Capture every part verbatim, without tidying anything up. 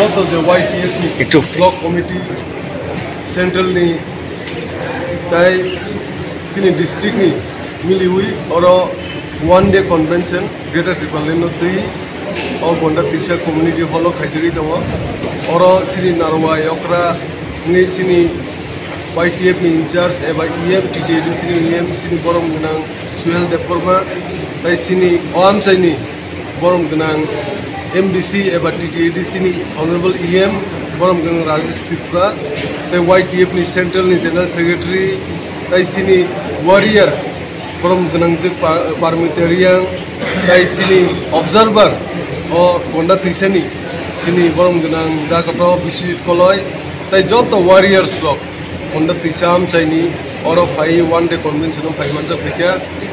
Joto je Y T F ni Itu. Block committee, central ni, tai chini district ni miliwi oro one day convention Greater Tipraland no twi o Gonda Twisa community hall o khaijagwi tongo. Oro chini Narwai okra wngwi chini Y T F ni in charge eba E M, T T A D C ni E M, chini borom gwnang Suhel Debbarma, tai chini o amchaini borom gwnang M D C eba T T A D C ni Honorable E M, borom gwnang Rajesh Tripura, tai Y T F ni Central ni General Secretary, tai chini warrior, borom gwnang je Pa-, Parmita Reang, tai chini observer, o Gonda Twisani, chini borom gwnang Jakoto Biswajit Koloi, tai joto warriors rok. Gonda Twisa amchaini oro phai one day convention o phai manjak phaikha.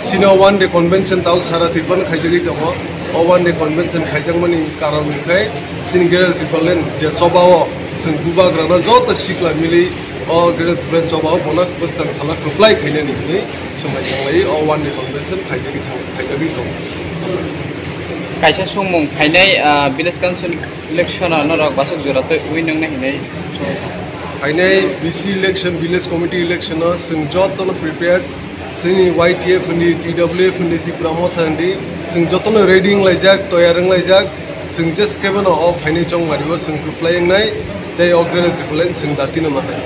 Chini o one day convention tao sara Tripura no khaijagwi tongo. O one day convention khaijakmani karon hwnkhe chini Greater Tipraland je choba o chwng bubagrana joto sikla mili o Greater Tipraland choba o bono bwskang sala kwplai khainani hwnwi swmai tanglai o one day convention khaijagwi thang-, khaijagwi tongo. Kaisa sumung phainai, ah, village council election o norok basuk jora twi ui nwngnai hinwi. Phainai V C election, village committee election o chwng jotono prepared, chini Y T F hwndi, T W F hwndi, Tipra Motha hwndi, chwng jotono ready wnglaijak, toyar wnglaijak, chwng jeskebeno o phainai chongmari o chwng kwplai wngnai, tei o Greater Tipraland chwng datino manai.